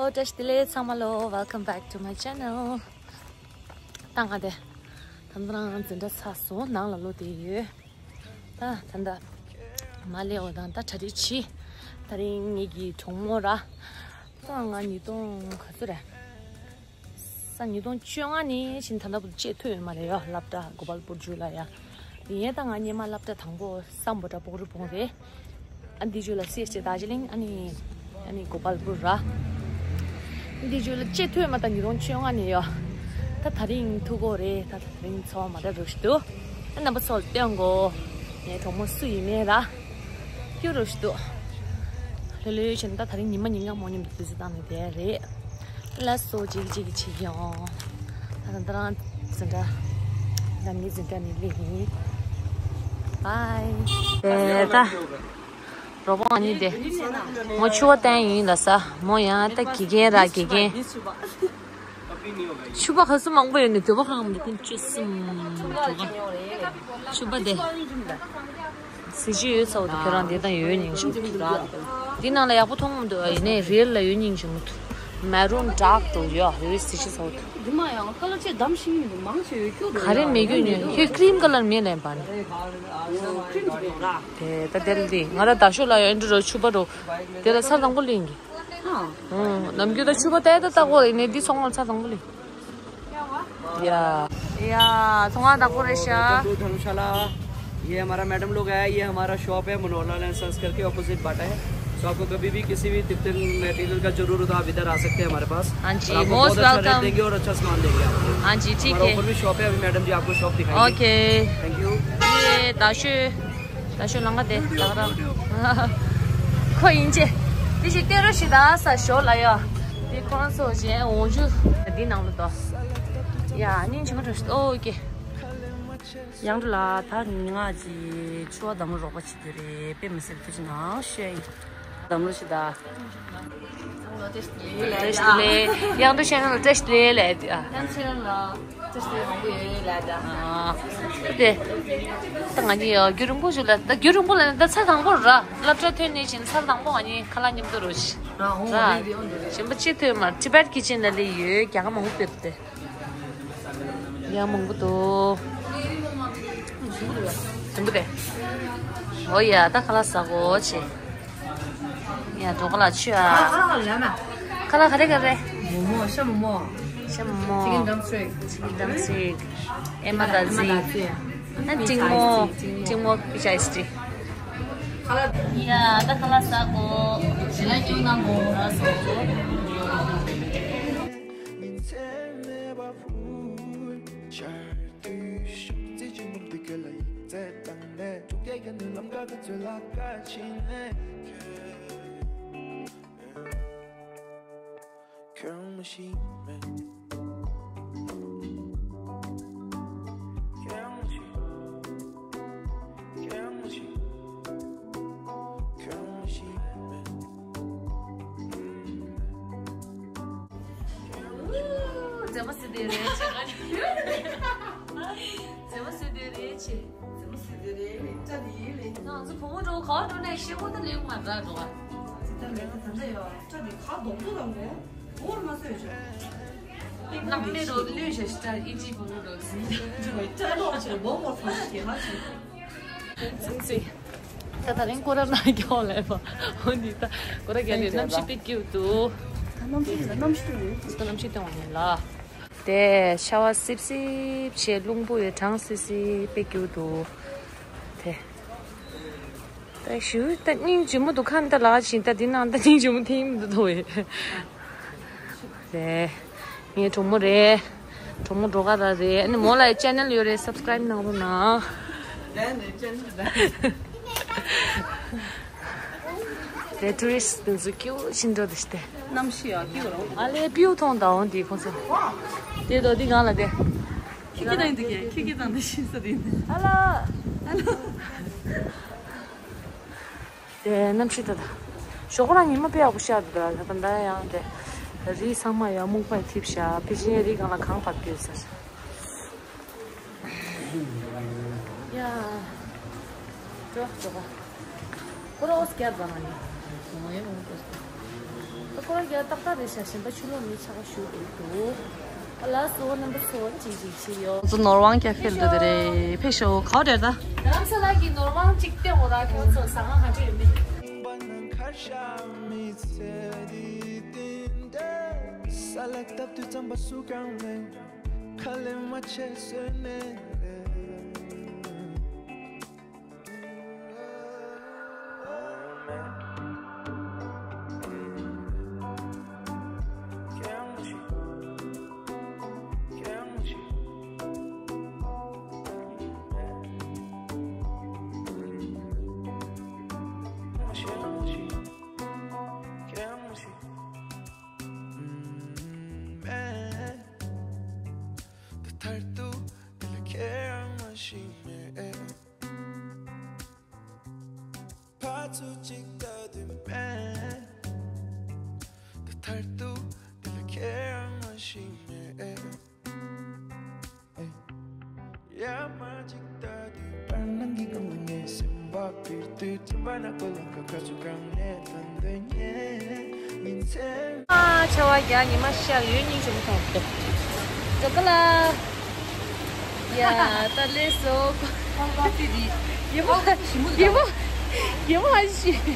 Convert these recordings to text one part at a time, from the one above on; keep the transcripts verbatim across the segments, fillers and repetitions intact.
ཨོ། བཀྲ་ཤིས་བདེ་ལེགས་ཚང་མ་ལོ། Welcome back to my channel. ད་ང་དེ་ད་ལྟ་རང་འཛིན་གྲྭ་ཚར་སོང་། ནང་ལ་ལོག་བསྡད་ཡོད། ད་ད་ལྟ་མ་སླེབས་པ་དང་ད་གྲ་སྒྲིག་བྱེད། ད་རིང་ངེད་ཀྱི་གྲོགས་མོ་ར། ད་ང་ཉིས་སྟོང་ག་ཚོད་རེད། ས་ཉིས་སྟོང་བཅོ་ལྔ་ནས་བཞིན་ད་ལྟ་བར་བཅད་ཐུབ་ཡོད་མ་རེད་ཡ། སློབ་གྲྭ་གོ་པལ་པུར་རྒྱུད་ལ་ཡ། ཡིན་ཡང་ད་ང་སྔོན་མ་སློབ་གྲྭ་དང་པོ་སམ་བྷོ་ཊ་པོག་རི་སྦུག་རེད། ཨ་འདི་རྒྱུད་ལ་སི་ཨེས་ཊི་དར་ཇི་ལིང་། ཨ་ནི་ཨ་ནི་གོ་པལ་པུར་ར། འདི་རྒྱུད་ལ་བཅད་ཐུབ་ཡོད་མ། ད་ཉིས་སྟོང་བཅོ་ལྔ་ནས་ཡ། ད་ད་རིང་ཐུག་གོ་རེད། ད་ད་རིང་ཚོར་བ་མ་འདྲ་རུ་ཞིག་འདུག་ཨ་རྣམ་པ་ཚོར་སྟོན་གོ། ངའི་གྲོགས་མོ་སུ་ཡིན་མིན་ར། སྐྱུ་རུ་ཞིག་འདུག་ལྷོད་ལྷོད་བྱས་ན་ད་ད་རིང་ཉི་མ་ཉིན་གང་མོ་མཉམ་དུ་དུས་ཚོད་བཏང་ནས་བསྡད་རེད། ལགས་སོ། གཅིག་གཅིག་གིས་བྱེད་ཀྱི་ཡོང་། ད་ད་རང་འཛིན་གྲྭ། ད་ངའི་འཛིན་གྲྭ་ནས་སླེབས་ཡིན། བའི། ཨེ་ད། རོགས་པ་ཨ་ནི་དེ། མོ་ཕྱུ་པ་བསྟན་ཡིན་ལ་ས། མོ་ཡང་ད་དགེ་རྒན་ར་དགེ་རྒན། ཕྱུ་པ་ག་ཚོད་མང་པོ་ཡོད་ནི་དེ་བ་ཧང་མི་ཀུན་བཅུ་གསུམ་འགྲོ་ག་ཕྱུ་པ་དེ། གཟི་བརྗིད་ཡོད་ཚ་བོ་དེ་ཁྱོད་རང་དེ་དང་ཡོད་སྙིང་རྗེ་མོ་འདུག་འདི་ནང་ལ་ཡག་པོ་མཐོང་མི་འདུག་ཡིན་ནའི་རིལ་ལ་ཡོད་སྙིང་རྗེ་མོ་འདུག་མེ་རུན་ཌརྐ་འདུག་ཡོད་ཡོད་གཟི་བརྗིད་ཚ་བོ་འདུག་འདི་མ་ཡང་ཁ་ལ་ཆེ་འདམ་ཤིང་མང་ཆེ་ཡོད་ཁྱོད་ག་རེ་མེད་རྒྱུ་ཉོས་ཁྱོད་ཀྲིམ་ཀ་ལར་མེད་ལན་པ་ནི། ཀྲིམ་ཟེར་གྱི་ཡོད་ར། དེ་ད་དེ་ལ་འདི་ང་ར་ད་ཤོ་ལ་ཡོད་འདྲི་རོ་ཕྱུ་པ་རོ། དེ་ལ་ཚར་དང་པོ་ལེན་གི། ནམ་རྒྱུན་ད་ཕྱུ་པ་ཏའི་ད་ལྟ་གོ་ཡིན་ནའི་འདི་ཚོང་ལ་ཚར་དང་པོ་ལེན། ཡ། ཡ། ཚོང་ལ་ད་གོ་རེ་ཤ། धर्मशाला। ये हमारा मैडम लोग है, ये हमारा शॉप है, मनोहरलाल एंड संस करके, अपोजिट बाटा है। तो आपको कभी भी किसी भी तिप्तन मटेरियल का जरूरत हो तो आप इधर आ सकते हैं हमारे पास। हाँ जी, और आपको बहुत अच्छा रेट देंगे और अच्छा सामान देंगे आपको। हाँ जी, ठीक है। ऊपर भी शॉप है, अभी मैडम जी आपको शॉप दिखाएंगे। ओके। Thank you. ये दाशु। ད་ཤོད་ལང་ག་དེ་ད་ག་རང་ཁོ་ཡིན་ཅེ། དེ་ཞིག་སྟེར་རོ་ཞིག་ད་ས་ཞོ་ལ་ཡ། དེ་ཁོ་རང་ཚོ་གཞན་འོང་རྒྱུ་འདི་ནང་ལ་དོ། ཡ་སྙིང་རྗེ་མོ་འགྲོ་ཞིག་ཨོ་ཀེ། ཡང་འགྲོ་ལ་ད་ཉི་ང་ཅི་ཆུ་བ་དམ་རོགས་པ་བྱེད་རྒྱུ་རེད། དཔེ་མི་སྲིད་ཐུགས་རྗེ་གནང་ཞེས་ཡིན། དམ་རོགས་ཞིག་ད། བཀྲ་ཤིས་བདེ་ལེགས། ཡང་དུ་ཤེས་ན་བཀྲ་ཤིས་བདེ་ལེགས་ལབ་དེ་ཨ། ཡང་ཆེ་ན་ལ་བཀྲ་ཤིས་བདེ་ལེགས་མང་པོ་ཡོད་ལབ་དེ་ཨ། དེ་ད་ང་གཉིས་ཡ་རྒྱུན་རིང་པོ་ཞིག་ལ་ད་རྒྱུན་རིང་པོ་ལ་ད་ཚར་དང་པོ་ར་སློབ་གྲྭ་ཐོན་ནས་བཞིན་ཚར་དང་པོ་ང་གཉིས་ཁ་ལག་མཉམ་དུ་རོ་ཞིག་ར་གཞན་པ་ཅི་ཐོན་མ། Tibet Kitchen ལ་ལས་ཡོད་རྒྱ་གར་མང་པོ་ཕེབས་ཏེ། ཡང་མང་པོ་འདུག་ཟིན་པོ་རེད། ཨོ་ཡ་ད་ཁ་ལག་ཟ་གོ་ཆེ། ཡ་འགྲོ་ག་ལ་ཆུ་ཨ། ཁ་ལག་ག་རེ་ག་རེ། མོ་མོ་ཤ་མོ་མོ། ཤ་མོ་མོ། Chicken drumstick། Chicken drumstick། ཨེ་མ་ད་ཟི། ཨ་ཏིང་མོ། ཏིང་མོ་peach iced tea། ཡ་ད་ཁ་ལག་ཟ་གོ་ཞི་ལ་ཅུང་ནང་གོ་ཟ་སོ། ཉིན་མཚན་མེད་པ་བུ། ཆར་དུས་ཤུགས་རྩེ་ཆེན་པོ་འདི་ག་ལ་ཡིག་ཚད་བཏང་ནས་དྲུག་བརྒྱ་ཡན་དུ་ལམ་ཁ་ག་ཚོད་ལ་ཁ་ཕྱིན་ནས། ཁྱོད་མ་ཤེས་མེད། ཁྱོད་མ་ཤེས། ཁྱོད་མ་ཤེས། ཁྱོད་མ་ཤེས་མེད། མཛེས་མ་སི་དེ་རེད་ཆེ། མཛེས་མ་སི་དེ་རེད་ཆེ། མཛེས་མ་སི་དེ་རེད་ལེ་སྐྲ་དེ་ཡིན་ལེ། ང་ཚོ་བུ་མོ་འགྲོ་ག་འགྲོ་ནས་ཤེས་པོ་ད་ལེགས་མ་འདྲ་འགྲོ་བ། ད་ལེགས་ད་ད་ཡོད་སྐྲ་དེ་ཁ་རྡོག་པོ་དང་ངོ་འོར་མ་སོས་བྱུང་། ནག་མེ་རོ་ལུས་ཞེ་ཤི་ཏྲ་ཨི་ཅི་བུ་རོ་ཟིན། ཅི་བའི་ཏྲ་ལོག་ཆེ་མོ་མོ་ཚོ་ཞིག་གེ་མ་ཆེ། ཚིག་ཚིག་ད་ད་རིང་ཀོ་ར་ན་སྐྱོ་ལས་པ། འོ་འདི་ད་ཀོ་ར་རྒྱ་ལས་གནམ་གཤིས་དཔེ་སྐྱིད་འདུག་ད་གནམ་གཤིས་ད་གནམ་གཤིས་སྟོན་བ་ཡིན་ལ། དེ་ཤ་བ་སིབ་སིབ་བྱས་རླུང་པོ་ཡོད་གྲང་སིབ་སིབ་དཔེ་སྐྱིད་འདུག་དེ། ད་ཞུ་ད་སྙིང་རྗེ་མོ་འདུག་ཁ་འདི་ལག་བཞིན་ད་འདི་ནང་ད་སྙིང་རྗེ་མོ་ཐིམ་འདུག་དོ་བས། རེད། ངའི་གྲོགས་མོ་རེད། གྲོགས་མོ་འགྲོ་ག་ར་རེད། ཨ་ནི་མོ་ལ་ཅེ་ནལ་ཡོད་རེད། སབ་སི་ཀ་རའིབ་གནང་རོགས་གནང་། རེད་ཊུ་རི་སི་ཊི་འདི་ཚོ་སྐྱིད་པོ་ཞིག་འགྲོ་འདུག་སྟེ། གནམ་གཤིས་ཡང་སྐྱིད་པོ་རེད། ཨ་ལས་པིའུ་མཐོང་དང་འོང་དེ་ཁོང་ཚོ། དེ་དོ་དེ་གང་ལ་དེ། ཁྱི་ཁྱི་དང་འདི་གས་ཁྱི་ཁྱི་དང་འདི་ཤི་ས་དེ་ནི། ཨ་ལ། ཨ་ལ། དེ་གནམ་གཤིས་ད་ད། ཞོགས་པ་རང་ཉི་མ་དཔེ་ཡག་པོ་ཤར་འདུག་ད་ད་ད་ཡང་དེ། རི་ཚང་མ་ཡང་སྨུག་པ་འཐིབས་ཤག་ཕལ་ཆེར་རི་སྒང་ལ་གངས་བབས་ཀྱི་ཡོད་ས་རེད། ཡ། ཅོག་ཅོག་ཁོ་ར་ཨོ་སི་ཀར་བ་ན་ནི། ང་ཡང་ཨོ་སི་ཀར། ཁོ་རང་རྒྱ་ཏག་ཏག་རེད་ཤག་གཞན་པ་ཕྱི་ལོགས་མི་ཆགས་པ་ཞུ་འདུག་ཨ་ལ་སོ་རྣམ་པ་ཚོ་ཅིག་ཅིག་བྱེད་ཡོད། ང་ཚོ་ནོར་དབང་ཀ་ཧྥེ་ལ་འགྲོ་དེ་རེད། ཕེབས་ཤོག་ག་པར་འགྲོ་ད། རྡ་རམ་ས་ལ་གི་ནོར་དབང་ཅིག་སྟོན་དགོས་ར། ཁྱོད་ཚོ་ཟ་ཁང་ག་འདྲ་ཡོད་མེད། ས་ལ་བཏབ་དུས་རྩམ་པ་སུ་གང་མེད། ཁ་ལེན་མ་བྱས་བཟོས་ནས། ད་མཐར་ཐུག་འདི་ལ་ཁྱེད་རང་མ་ཤེས་མེད། ཕར་ཚུར་གཅིག་ལྟ་དུས་མེད། ད་མཐར་ཐུག་འདི་ལ་ཁྱེད་རང་མ་ཤེས་མེད། ཡར་མར་གཅིག་ལྟ་དུས་བར་སྣང་གི་ངང་ལ་ངའི་སེམས་པ་འཕུར་དུས་ཚན་པ་ན་ཀོ་ལང་ཀ་ཁ་ཚུར་གང་ནས་ཐོན་འདོད་ཉེ་ཉིན་མཚན། ཨ་ཆར་པ་རྒྱག་ཉི་མ་ཤར་ཡོད་སྙིང་རྗེ་མོ་མཐོང་འདུག་འགྲོ་གི་ལ། ཡ་ད་ལས་སོ། ཁོང་པ་ཏི་རི། ཡི་མོ་ཡི་མོ་ཡི་མོ་ཧ་ཤི། ཡི་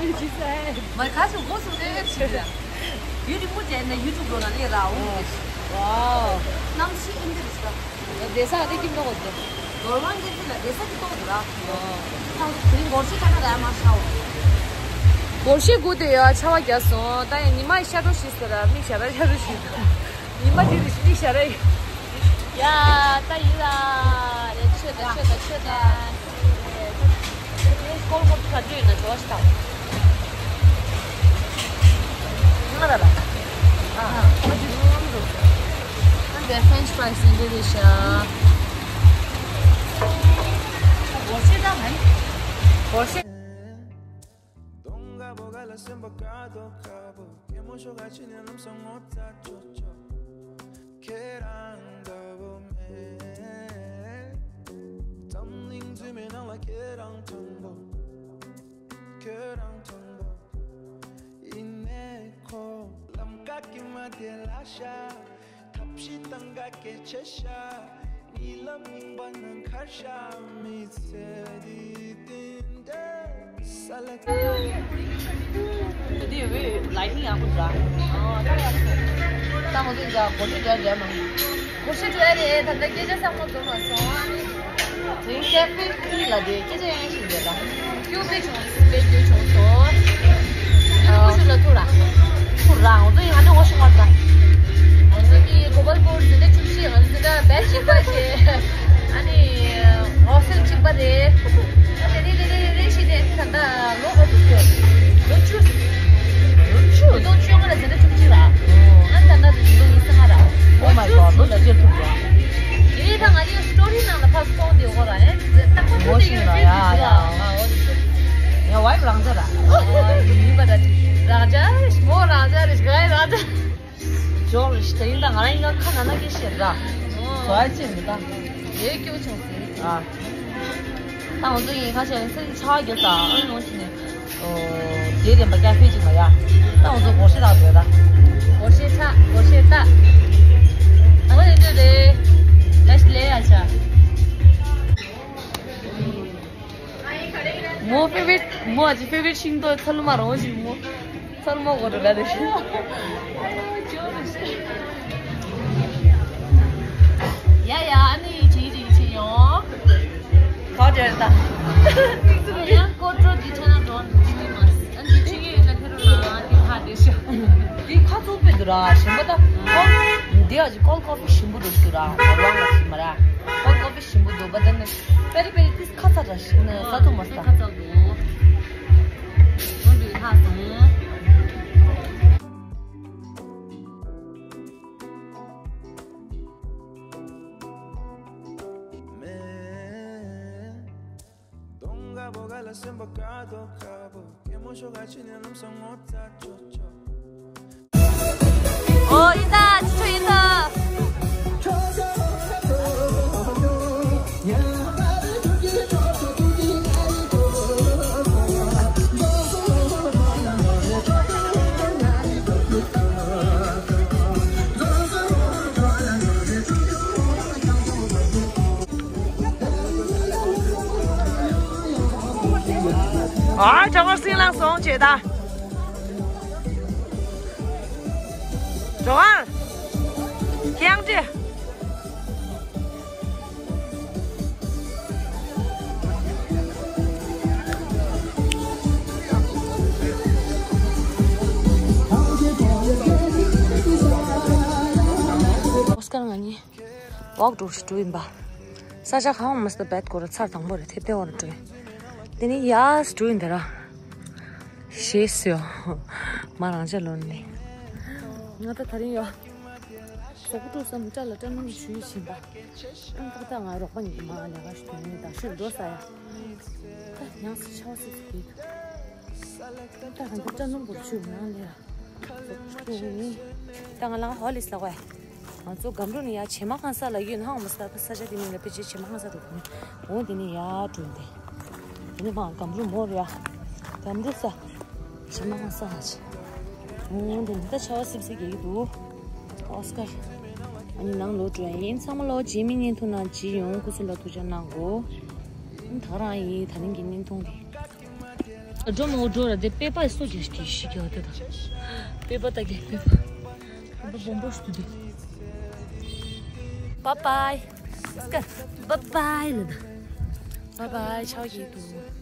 མོ་ཧ་ཤི་ས། མ་ཁ་སུ་སྒོ་སུ་ལས་ལས་ཤི་ར། ཡུ་རི་མོ་ཅན་ན་ཡུ་ཊུབ་ལོ་ན་ལས་ར་འོང་གི་ཤི། ཝའོ། གནམ་གཤིས་ཨིན་དི་རི་ཤི་ར། བསྡད་ས་རི་ཀིམ་ཏོག་འོ་དེ། ནོར་དབང་གི་ལ་བསྡད་ས་ཅིག་ཏོག་འདུག་ར། ཨོ། ད་དེ་རིང་སྒོར་གཞས་ཁ་ཁ་ར་མ་ཤའོ། སྒོར་གཞས་སྒུག་བསྡད་ཡོད། ཆར་པ་རྒྱག་སོང་། ད་ཡང་ཉི་མ་ཡི་ཤར་འགྲོ་ཤི་ཟེར་ར། མིག་ཞར་ར་ཤར་འགྲོ་ཤི་ཟེར། ཉི་མ་དེ་རིང་མིག་ཞར་ར་ཡ། ད་ཡིན་ལ། ཆོས་ད་ཆོས་ད་ཆོས་ད། ཀོལ་ཀོ་ཕ་དུས་ན་ཇོ་ཤི་ད། ང་ལ་ལ། ཨ། ཨ་འདི་French fries་འདི་རེད་ཤག་སྒོར་གཞས་ད་མེད། སྒོར་གཞས། ཁྱེད་རང་འདྲ་བོ་མེད། འཛམ་གླིང་འཛུལ་མའི་ནང་ལ་ཁྱེད་རང་མཐོན་པོ། ཁྱོད་རང་མཐོན་པོ་ཡིན་ནས་ཁོ། ལམ་ཀ་གི་མ་དེ་ལ་ཤ། ཐབས་ཤེས་བཏང་ག་སྐད་ཆ་ཤ། གཉིད་ལམ་རྙིང་པ་ནང་ཁར་ཤ་མི་ཚེ་འདི་དེ་འདྲ་ས་ལ། འདི་ཡོད་ལའི་ཊིང་ཡག་པོ་འདྲ། ད་ང་ཚོ་འདྲ་གོ་ལི་འདྲ་འདྲ་མ། གོ་ཤེས་འདྲ་རེད། ད་ལྟ་སྐད་ཆ་ཚང་མ་འཛོམས་མ་སོང་། དེ་ཀེ་ཕེ་ཀུ་ལ་དེ་སྐད་ཆ་ཡང་ཞིག་རེད་ལ། ཀྱུ་པེ་བྱུང་སུ་པེ་ཀྱུ་བྱུང་སོ། ཀྱུ་པེ་ཞུ་ལ་ཐུག་ར། ཐུག་ར་ང་ཚོ་ཡི་ཧ་ནི་ཧོ་ཤི་མར་ད། ང་ཚོ་གི་གོ་པལ་པུར་འཛིན་གྲྭ་བཅུ་བཞི། ང་ཚོ་འཛིན་གྲྭ་བེ་གཅིག་པ་ཞེ། ཨ་ནི་ཧོ་སེལ་གཅིག་པ་རེད། ཨ་དེ་རེ་རེ་རེ་རེ་ཞེ་དེ་ད་ལྟ་ལོ་ག་ཚོད་ལོ་བཅུ། ལོ་བཅུ། ཉིས་སྟོང་བཅོ་ལྔ་ལ་འཛིན་གྲྭ་བཅུ་གཅིག་ར། ཨ་ད་ལྟ་ཉིས་སྟོང་ཉི་ཤུ་རྩ་ལྔ་ར། Oh my god ལོ་བཅུ་བཅུ་ཐུག་ར། ཡིན་ད་ང་གཉིས་སི་ཊོ་རི་ནང་ལ་ཕར་སོང་དེ་འོ་ར་ཨེ། ཏག་ཏག་ཐུག་དེ་ཡོད་ཡ་ཡ་ཡ། ཡ་ཝའི་རང་ཅག་ར། ཡིན་པ་ར། རང་ཅག་རེད་མོ། རང་ཅག་རེད་ག་ཡ་རང་ཅག་ཇོག་རེད་ཤི་ད། ཡིན་ད་ང་རང་ཡིན་ན་ཁ་ན་ན་སྐད་ཤེས་ར། བཟོ་ཡ་ཅི་མི་ད། ཡེ་སྐྱོ་བྱུང་སི། ཨ། ད་ང་ཚོ་ཡིན་ཁ་ཤས་ཚེ་རིང་ཆ་ག་རྒྱོ་ས་ཨ་ནི་ལོང་ཤི་ནས། ཨོ། དེ་རེད་པ་ཀ་ཕེ་ཅིག་མ་ཡ། ད་ང་ཚོ་སྒོར་གཞས་རག་འདོད་ད། སྒོར་གཞས་ཆ་སྒོར་གཞས་ད། ཨ་ནི་འདོད་དེ། ལས་ལས་ཡ་ཆ། མོ་ཕེ་ཝ་རིཊ་མོ་ཨ་ཅི་ཕེ་ཝ་རིཊ་ཤིང་ཏོག་ཚ་ལུ་མ་རོ་ཞིག་མོ། ཚ་ལུ་མ་གོ་རོ་ལ་རེ་ཤི། ཡ་ཡ་ཨ་ནི་ཅི་ཅི་ཅི་ཡོང་། ག་དེར་ད། ཡང་ཀོ་ཀྲོ་ཅི་ཆ་ན་འགྲོ་ཅི་མི་མ། ཨ་ནི་ཅི་ཡོད་ན་ཕེ་རུ་ན་དེ་ཧ་དེ་ཤ། དེ་ཁ་ཚུགས་པའི་འདུག་ར་ཞིམ་པོ་ད། འདི་ཨ་ཅི་ཀོལ་ཀོ་ཕི་ཞིམ་པོ་འདུག་ར་ནོར་ཝང་ལ་ཞིམ་མ་ར། ཀོལ་ཀོ་ཕི་ཞིམ་པོ་འདུག་པ་དེ་ནི། པེ་རི་པེ་རི་ཏིས་ཁ་ཚ་ར་ཞིག་ནི་ས་ཐོ་མ་ས། ཁ་ཚ་དུ། ཁོང་དུ་ཁ་སོང་། ཨོ་ཡིན་ད། ཅི་ཆོ་ཡིན་ད། ཨ་གྲོགས་པོ་སྲིན་ལང་སོང་བྱེད་ད། གྲོགས་པོ། ཁྱེད་རང་ཅི། ཨོ་སྐར་ང་གཉིས་ཝོག་འགྲོ་ཞིག་འགྲོ་ཡིན་པ། ས་ཆ་གང་མ་སྟབས་བེད་སྐོར་ཚར་དང་པོ་རེད་ཐེབས་ཏེ་འོར་འགྲོ་ཡིན། དེ་ནི་ཡ་འགྲོ་ཡིན་དེ་ར། ཞེས་སོ། མ་རང་ཅག་ལོན་ནི། ང་ད་དེ་རིང་ཡོ། གཟུགས་པོ་དཀྲུགས་བསམ་སྐྲ་ལ་སྐྲ་སྣུམ་ཞུས་བཞིན་པ། ཨང་ཏག་ཏག་ང་རོགས་པ་ཉིད་མ་ལས་ཀ་ཞུ་ནས་ད་ཤུལ་འགྲོ་ས་ཡ། ད་ཡང་སི་ཆའོ་སི་སི་གི། ད་ང་ཚོ་སྐྲ་སྣུམ་པོར་ཆུ་ནང་ལས་ཡ། ད་ང་ལ་ཧོ་ལིས་ལ་ཝེ། ང་ཚོ་སྒམ་རུ་ནས་ཡ་བྱེ་མ་ཁང་ས་ལ་ཡོད་ན་ཧང་མ་ས་ས་ཆ་དེ་ནས་ལ་ཕེ་ཆེ་བྱེ་མ་ཁང་ས་རུ་དུ་འོང་དེ་ནས་ཡ་འགྲོ་དེ། དེ་ནས་མ་སྒམ་རུ་མོར་ཡ། སྒམ་རུ་ས། བྱེ་མ་ཁང་ས་ཧ་ཆེ། འོང་དེ་ནས་ད་ཆ་བ་སིབ་སིབ་གེ་གི་འདུག་ཨོ་སྐར། ཨ་ནི་ནང་ལོག་འགྲོ་ཡ་ཡིན། ཚང་མ་ལོ་རྗེས་མའི་བརྙན་ཐུང་ནང་མཇལ་ཡོང་། སྐུ་གཟུགས་ལ་ཐུགས་ཅག་གནང་གོ་ད་ག་རང་ཡིན་ད་རིང་གི་བརྙན་ཐུང་དེ། འགྲོ་མོ་འགྲོ་ར་དེ་པེ་པ་སོ་རྒྱ་ཞིག་ཞིག་ཡོད་དེ་དང་། པེ་པ་ད་གེ་པེ་པ། པེ་པ་བོང་བུ་ཞིག་ཏུ་དེ། Bye bye. སྐར། Bye bye ལ་ད། Bye bye ཆའོ་གི་འདུག